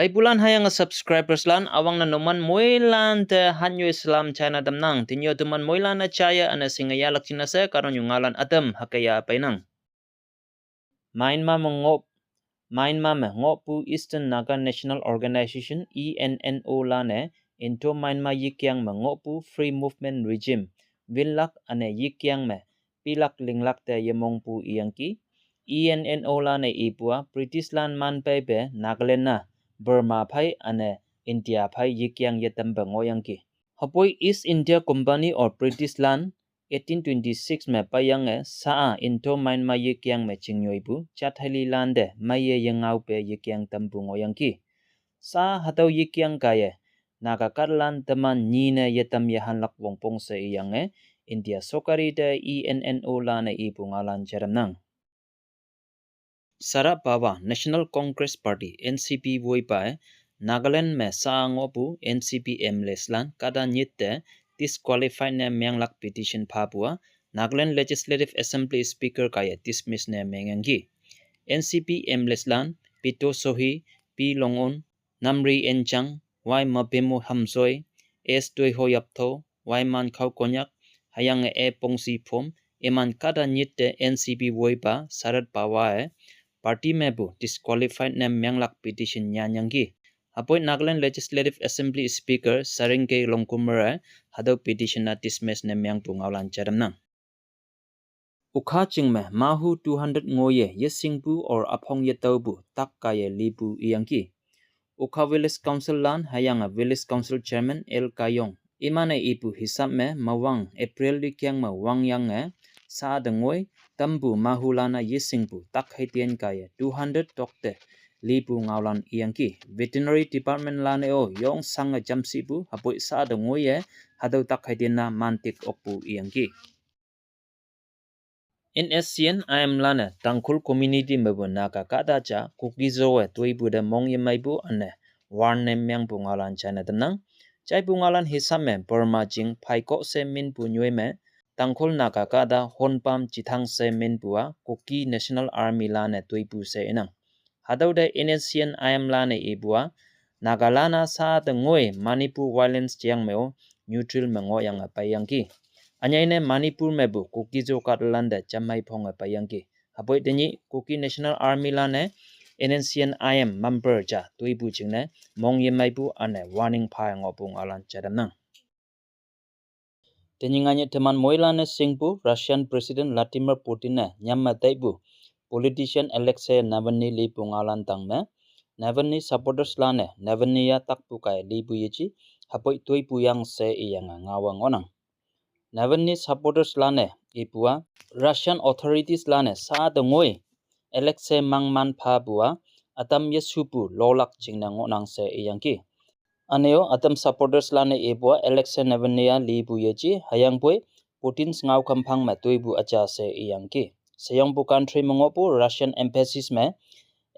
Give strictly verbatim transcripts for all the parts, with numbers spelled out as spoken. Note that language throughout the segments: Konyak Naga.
Laipulan hüyange subscribers lan üwangne numan moilan te hanyu salam china tamnang. Tenyih teman moilan-e jaiye üne shinge yahlak jingne she kahtoknyu ngaolan ütam hüke ya peinang. Myanmar me ngoh, Myanmar me ngohpu Eastern Naga National Organization, E N N O lan-e Indo-Myanmar yekeng me ngohpu Free Movement Regime winlak üne yekeng me pilak linglak te yemongpu iyangki. E N N O lan-e ipu-a British lan man peipe Nagaland-a, Burma phei üne India phei yekeng yetampe ngohyangki. Hüpoi East India Company or British lan eighteen twenty-six me peiyange sha-a Indo-Myanmar yekeng me chingnyoipu jat heili lante meiye yengaope yekeng tampu ngohyangki. Sha hatüo yekeng kaiye Naga kahtalan teman nyine yetam yehanlak wongpong she iyange India sokari te E N N O lan-e ipu ngaolan jai tamnang. Sharad Pawar, National Congress Party, N C P woipa-e Nagaland me sha ngohpu N C P M L As lan kahta nyit te disqualified ne menglak petition phapu-a Nagaland Legislative Assembly Speaker kaiye dismiss ne mengyangki. N C P M L As lan Pito Shohi, P Longun, Namri Enchang, Y Mapemo Hamsoi, S Toiho Yaptho, Y Mankhao Konyak, hüyange A Pongsi Phom, iman kahta nyit te N C P woipa Sharad Pawar-e party mepu disqualified ne menglak petition nyanyangki. Hüpoi Nagaland Legislative Assembly Speaker Sarenkei Longkumer-e hatüo petition-a dismiss ne mengpu ngaolan jai tamnang. Wokha jing me mahu two hundred ngoiye yeshingpu or üphong yetaopu tak kaiye lipu iyangki. Wokha Village Council lan hüyange Village Council Chairman L Kayong, iman-e ipu hisap me mewang April likeng me wangyange sha te ngoi tampu mahulan-a yeshingpu tak heiten kaiye two hundred tokte lipu ngaolan iyangki. Veterinary Department lan-e-o yongshange jamshipu hüpoi sha te ngoiye hatüo tak heiten-a mantik okpu iyangki. N S C N I M lan-e Tangkhul community mepu Naga kahta ja Kuki-Zo-e toipu te mong yemeipu üne warn ne mengpu ngaolan china tamnang. Jaipu ngaolan hisap me Burma jing Phaikoh she minpu nyoi me Tangkhul Naga kahta Honpam Chithang she minpu-a Kuki National Army lan-e toipu she inang. Hatüo te N S C N I M lan-e ipu-a Nagalan-a sha te ngoi Manipur violence jeng me-o neutral me ngohyange peiyangki. Ünyei ne Manipur mepu Kuki-Zo kahtalan te jamhei phonge peiyangki. Hüpoi tenyih Kuki National Army lan-e N S C N I M member ja toipu jingne mong yemeipu üne warning pha ngohpu ngaolan jai tamnang. Tenyih nganyih teman moilan-e shingpu Russian President Vladimir Putin-e nyam me taipu politician Alexei Navalny lipu ngaolan tang me Navalny supporters lan-e Navalny-a takpu kaiye lipu yeji hüpoi toipu yang she iyange ngaowa ngohnang. Navalny supporters lan-e ipu-a Russian authorities lan-e sha te ngoi Alexei mang man phapu-a ütam yeshupu lolak jingne ngohnang she iyangki. Üne-o ütam supporters lan-e ipu-a Alexei Navalny-a lipu yeji hüyangpoi Putin's ngaokham phang me toipu üja she iyangki. Sheyongpu country me ngohpu Russian embassies me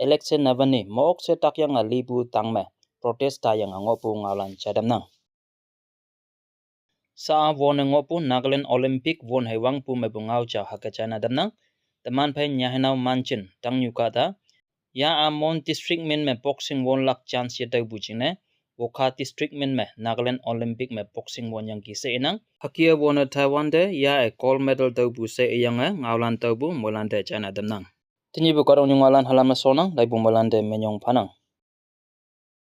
Alexei Navalny mok she takyange lipu tang me protest tayange ngohpu ngaolan jai tamnang. Sha-a wone ngohpu Nagaland Olympic won heiwangpu mepu ngao ja hüke china tamnang. Teman phei nyaheinao manjin tangnyu kahta ya-a Mon district min me boxing wonlak chance yetaopu jingne Wokha district min me Nagaland Olympic me boxing wonyangki she inang. Hüke wone taiwante ya-e gold medal taopu she iyange ngaolan taopu moilante china tamnang. Tenyihpu kahtoknyu ngaolan halam me shonnang, laipu moilante minyong phanang.